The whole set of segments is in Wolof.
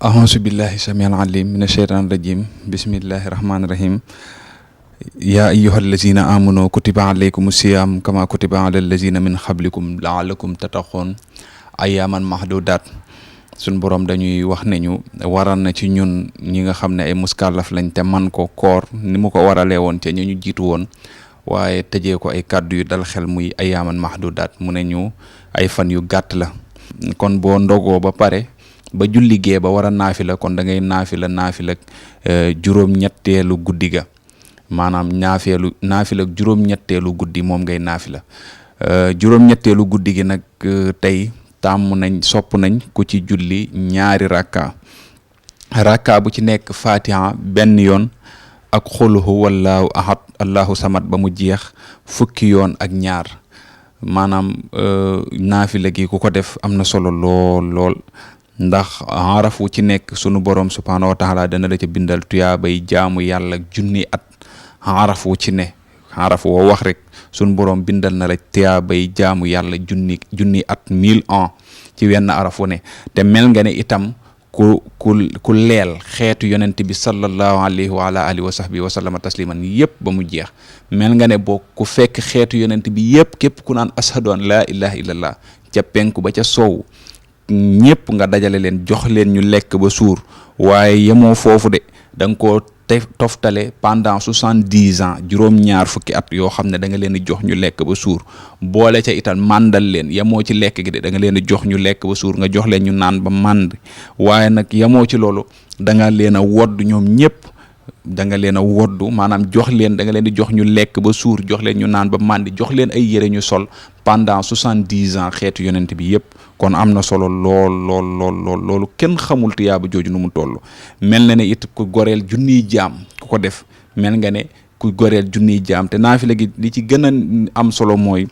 أعوذ بالله السميع العليم من الشيطان الرجيم بسم الله الرحمن الرحيم يا أيها الذين آمنوا كتب عليكم الصيام كما كتب على الذين من قبلكم لعلكم تتقون أياما محدودات sun borom dañuy wax ne ñu waral na ci ñun ñi nga xam ne ay muskàllaf lañ te man ko koor ni mu ko waralee woon te ñu jiitu woon waaye tëjee ko ay kàddu yu dal xel muy ayaaman mahdudaat mu ne ñu ay fan yu gàtt la kon boo ndogoo ba pare ba julli gee ba war a naafila kon da ngay naafila juróom-ñetteelu guddi ga maanaam naafila juróom-ñetteelu guddi moom ngay naafila juróom-ñetteelu guddi gi nag tey tàmm nañ sopp nañ ku ci julli ñaari rakka bu ci nekk fatiha benn yoon ak xul huwallahu ahad allahu samad ba mu jeex fukki yoon ak ñaar maanaam naafila gi ku ko def am na solo lool ndax araf wu ci nekk sunu borom subhaanahu wa taala dana la ca bindal tuyaabay jaamu yàlla junni at araf wu ci ne araf woo wax rek sunu borom bindal na la tuyaabay jaamu yàlla junni at 1000 ans ci wenn araf wu ne te mel nga ne itam ku leel xeetu yonent bi sallallahu alayhi wa ala alihi wa sahbihi wa sallama tasliman yëpp ba mu jeex mel nga ne boo ku fekk xeetu yonent bi yëpp képp ku naan ashadu an laa ilaha illallah ca penku ba ca soow ñëpp nga dajale leen jox leen ñu lekk ba suur waaye yemoo foofu de da nga koo toftale pendant 70 ans juróom-ñaar fukki at yoo xam ne da nga leen di jox ñu lekk ba suur boole ca itam màndal leen yemoo ci lekk gi de da nga leen di jox ñu lekk ba suur nga jox leen ñu naan ba mànd waaye nag yemoo ci loolu da nga leen a wodd ñoom ñëpp da nga leen a woddu maanaam jox leen da nga leen di jox ñu lekk ba suur jox leen ñu naan ba màndi jox leen ay yére ñu sol pendant 70 ans xeetu yonent bi yëpp kon am na solo loolu kenn xamul tiyaaba jooju nu mu toll mel na ne it ku goreel junniy jaam ku ko def mel nga ne ku goreel junniy jaam te naafila gi li ci gën a am solo mooy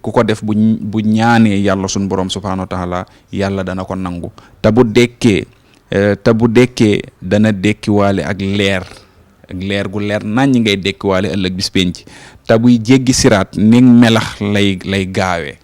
ku ko def bu ñaanee yàlla suñu borom subhaanahu wa taala yàlla dana ko nangu te bu dekkee dana dekkiwaale ak leer gu leer naññ ngay dekkiwaale ëllëg bis penc te buy jéggi siraat ni melax lay gaawee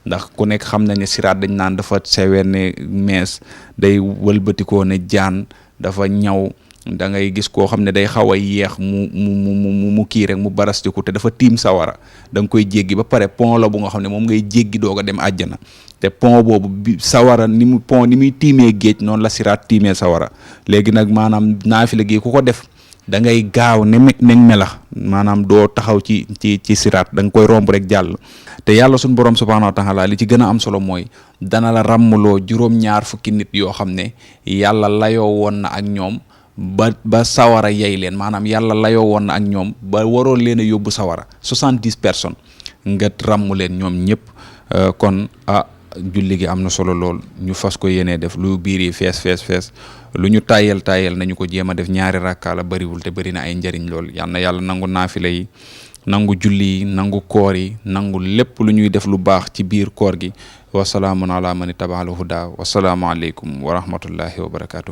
ndax ku nekk xam na ne siraat dañ naan dafa sewee ne mees day wëlbatikoo ne jaan dafa ñaw da ngay gis koo xam ne day xaw a yeex mu kii rek mu barastiku te dafa tiim sawara da nga koy jéggi ba pare pont la bu nga xam ne moom ngay jéggi doog a dem àjjana te pont boobu sawara ni muy tiimee géej noonu la siraat tiimee sawara léegi nag maanaam naafila gi ku ko def da ngay gaaw ne melax maanaam doo taxaw ci siraat da nga koy romb rek jàll te yàlla suñu borom subhaanahu wa taala li ci gën a am solo mooy dana la ràmmloo juróom-ñaar fukki nit yoo xam ne yàlla layoo woon na ak ñoom ba sawara yey leen maanaam yàlla layoo woon na ak ñoom ba waroon leen a yóbbu sawara 70 personnes nga ràmm leen ñoom ñëpp kon julli gi am na solo lool ñu fas ko yéenee def lu biir yi fees lu ñu tàyyel nañu ko jéem a def ñaari rakkaa la bariwul te bari na ay njariñ lool yal na yàlla nangu naafila yi nangu julli yi nangu koor yi nangu lépp lu ñuy def lu baax ci biir koor gi wasalaamun ala mani tabaal huda wasalaamu aleykum wa rahmatullahi wa barakatuh